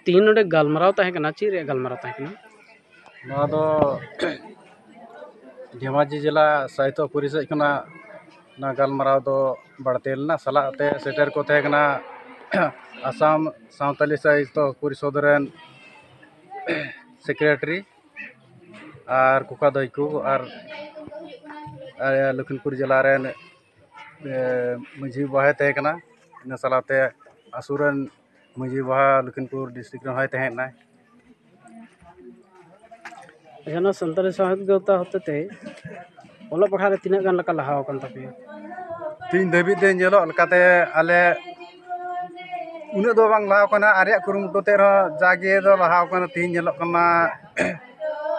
तीन नोडे गालमाराव ताहें कना चेद रे गालमाराव ताहें कना? नोवा दो धेमाजी जिला साहित्य परिषद खना ना गालमाराव दो बाड़ते लेना सलाह ते सेटर को तहें कना आसाम सावताली साहित्य परिषद रेन सेक्रेटरी और कोका दई को और लखीमपुर जिला रेन माझी बाबा तहें कना इना सलाते आसुरन माझी बाबा लखीमपुर डिस्ट्रिक्ट रे होय तहें ना। अच्छा सानताली साहित्य गावता हतेते ओलो पढ़ा रे तिना गान लका लहाव कान तापेया? तीन धाबी ते ñeloग लकाते आले उनाग दो बांग लहाव कना आरिया कुरुमुटु ते रह जागे दो लहाव कना तीन ñeloग कना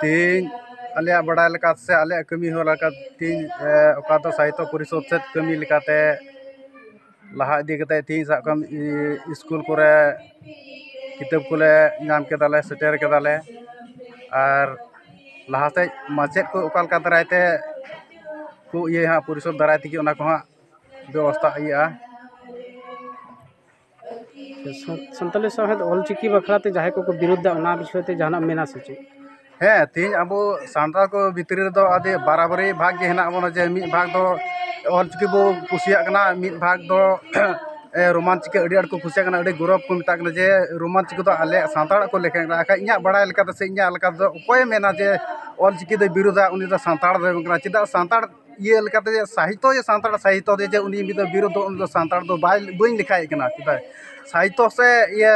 तीन आलिया बड़ाय लका से आलिया कमी हो लका तीन ओका दो साहित्य परिषद सेट कमी लकाते लहा इदी कते तीन साब कम स्कूल करे किताब कोले नाम केदाले सेटर केदाले और लहा से माचेद को ओका लका दाराय ते को इये हा परिषद दाराय तेगे ओना को हा व्यवस्था इया। सानताली साहित्य ऑलचिकी बखराते जाहे को विरुद्ध ओना विषय ते जहाना मेना से चे? हें तीन अब सानताल को भीतरी रे दो आदि बराबरी भाग गे हेना बना जे मिद भाग दो ऑलचिकी बो कुसियाक कना मिद भाग दो रोमान चिकी अडी आड़ को कुसियाक कना अडी गौरव को मेता कना जे रोमान चिकी दो आले सानताड़ को लेखा कना आखा इኛ बड़ाय लेका से इኛ लेका दो ओकोय मेना जे ऑलचिकी दो विरोधा उनी दो सानताड़ दो कना चेदा सानताड़ इये लेकाते साहित्य जे सानताड़ साहित्य जे उनी मिद विरोध उनी दो सानताड़ दो बाय बइन लेखाय कना चेदा साहित्य से इये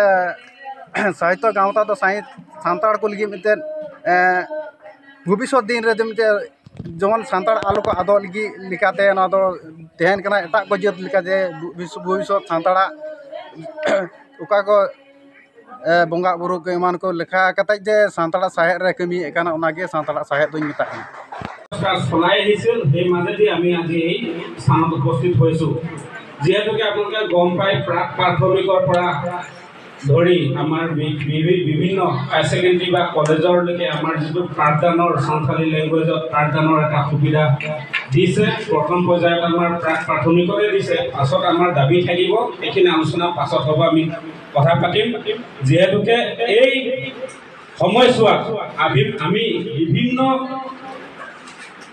साहित्य गाँवता दो सानताड़ को लगी मितेन भविष्य दिन रे मिते जेमन सानताड़ आलो को आदो लगी लेकाते ना दो तहन कना एटाग को जात लेका जे भविष्य सानताड़ा ओका को बंगा बुरु को एमान को लेखा कते जे सानताड़ा साहेद रे कमी कना ओनागे सानताड़ा साहेद दोኝ मेता कना। চলাই আহিছিল সেই মাজেদি আমি আজি এই স্থানত উপস্থিত হৈছোঁ। যিহেতুকে আপোনালোকে গম পাই প্ৰাক প্ৰাথমিকৰ পৰা ধৰি আমাৰ বিভিন্ন হায়াৰ ছেকেণ্ডেৰী বা কলেজৰলৈকে আমাৰ যিটো পাঠদানৰ সান্থালী লেংগুৱেজত পাঠদানৰ এটা সুবিধা দিছে। প্ৰথম পৰ্যায়ত আমাৰ প্ৰাক প্ৰাথমিকতে দিছে, পাছত আমাৰ দাবী থাকিব, এইখিনি আলোচনা পাছত হ'ব, আমি কথা পাতিম। যিহেতুকে এই সময়ছোৱাত আমি বিভিন্ন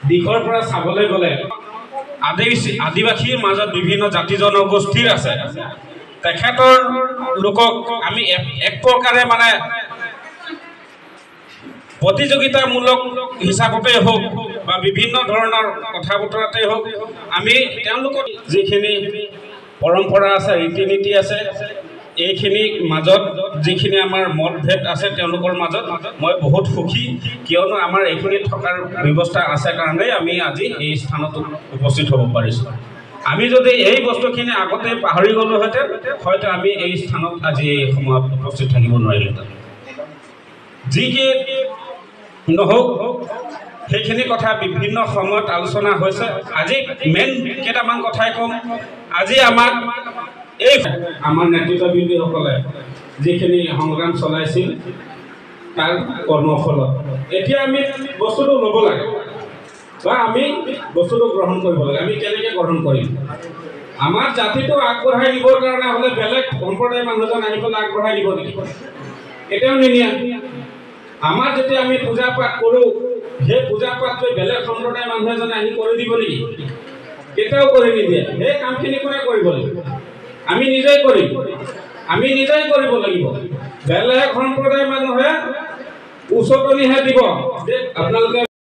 দিশৰ পৰা চাবলৈ গ'লে আদিবাসীৰ মাজত বিভিন্ন জাতি জনগোষ্ঠীৰ আছে, তেখেতৰ লোকক আমি এক প্ৰকাৰে মানে প্ৰতিযোগিতামূলক হিচাপতে হওক বা বিভিন্ন ধৰণৰ কথা বতৰাতেই হওক আমি তেওঁলোকৰ যিখিনি পৰম্পৰা আছে, ৰীতি নীতি আছে, এইখিনি মাজত যিখিনি আমাৰ মতভেদ আছে তেওঁলোকৰ মাজত মই বহুত সুখী, কিয়নো আমাৰ এইখিনি থকাৰ ব্যৱস্থা আছে কাৰণেই আমি আজি এই স্থানত উপস্থিত হ'ব পাৰিছোঁ। আমি যদি এই বস্তুখিনি আগতে পাহৰি গ'লোহেঁতেন হয়তো আমি এই স্থানত আজি এই সময়ত উপস্থিত থাকিব নোৱাৰিলোহেঁতেন। যি কি নহওক সেইখিনি কথা বিভিন্ন সময়ত আলোচনা হৈছে। আজি মেইন কেইটামান কথাই ক'ম। আজি আমাক এই আমাৰ নেতৃত্ববিন্দুসকলে যিখিনি সংগ্ৰাম চলাইছিল তাৰ কৰ্মফলত এতিয়া আমি বস্তুটো ল'ব লাগে বা আমি বস্তুটো গ্ৰহণ কৰিব লাগে। আমি কেনেকৈ গ্ৰহণ কৰিম? আমাৰ জাতিটো আগবঢ়াই নিবৰ কাৰণে হ'লে বেলেগ সম্প্ৰদায়ৰ মানুহজন আহি পেলাই আগবঢ়াই নিব নেকি? কেতিয়াও নিনিয়ে। আমাৰ যেতিয়া আমি পূজা পাঠ কৰোঁ সেই পূজা পাঠটো বেলেগ সম্প্ৰদায়ৰ মানুহ এজনে আহি কৰি দিব নেকি? কেতিয়াও কৰি নিদিয়ে। সেই কামখিনি কোনে কৰিব লাগিব? আমি নিজেই কৰিম, আমি নিজেই কৰিব লাগিব। বেলেগ সম্প্ৰদায়ৰ মানুহে উচতনিহে দিব যে আপোনালোকে